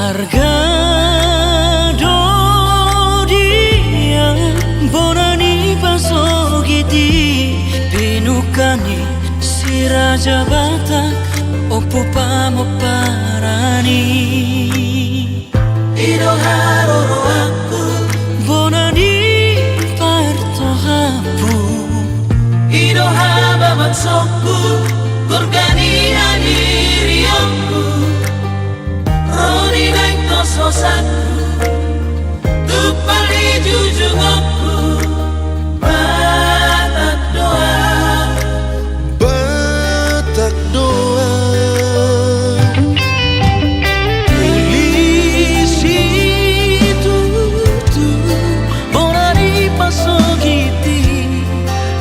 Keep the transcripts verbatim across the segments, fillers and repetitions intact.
Arga do dia bona ni pasogit i, pinungka ni si Raja Batak, Ompu Pamomparan i. I do haroroanku, bona ni partohapon. I do hababangsongku, gorga ni hanirionku. Ro ni naeng tos hosangku, tumpal ni jujungonku, Batak do ahu. Batak do ahu. Uli situtu, bona ni pasogit i,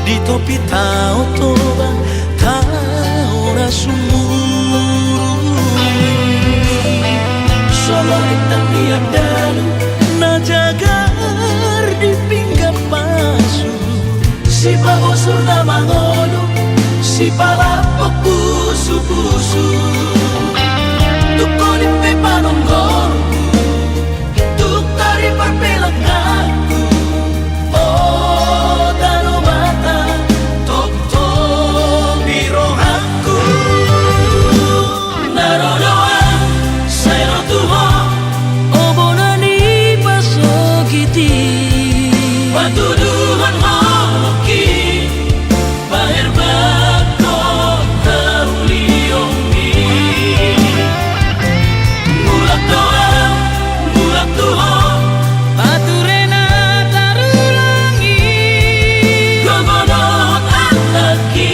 di topi Tao Toba, Tao na sumurung. Songon intan ni andalu, na jagar di pinggan pasu. Sipabosur na mangolu, sipalampok pusupusu. Tung konin pe panonggorhu, tung tari parpelenganku. O tano Batak, tongtong di rohangku. Na ro do ahu, sai ro tu ho. O bona ni pasogit i. Patuduhon holongki, paherbang haulion i. Mulak do ahu, mulak tu ho. Pature na tarulang i. Gogo dohot anakki.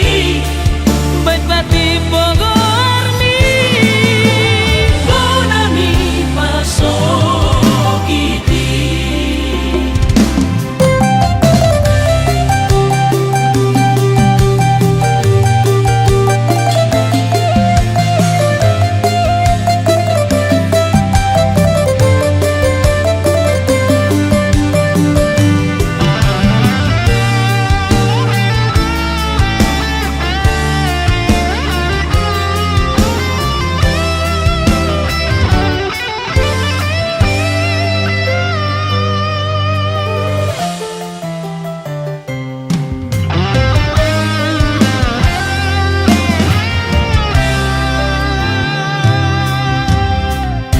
Baen patimbo goarmi, bona ni pasogit i.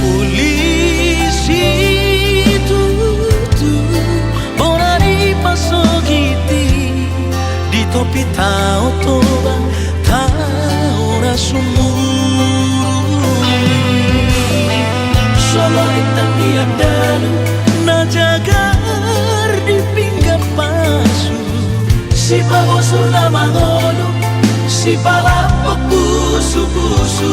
Uli situtu, bona ni pasogit i, di topi Tao Toba, Tao na sumurung. Songon intan ni andalu, na jagar di pinggan pasu. Sipabosur na mangolu, sipalampok pusupusu.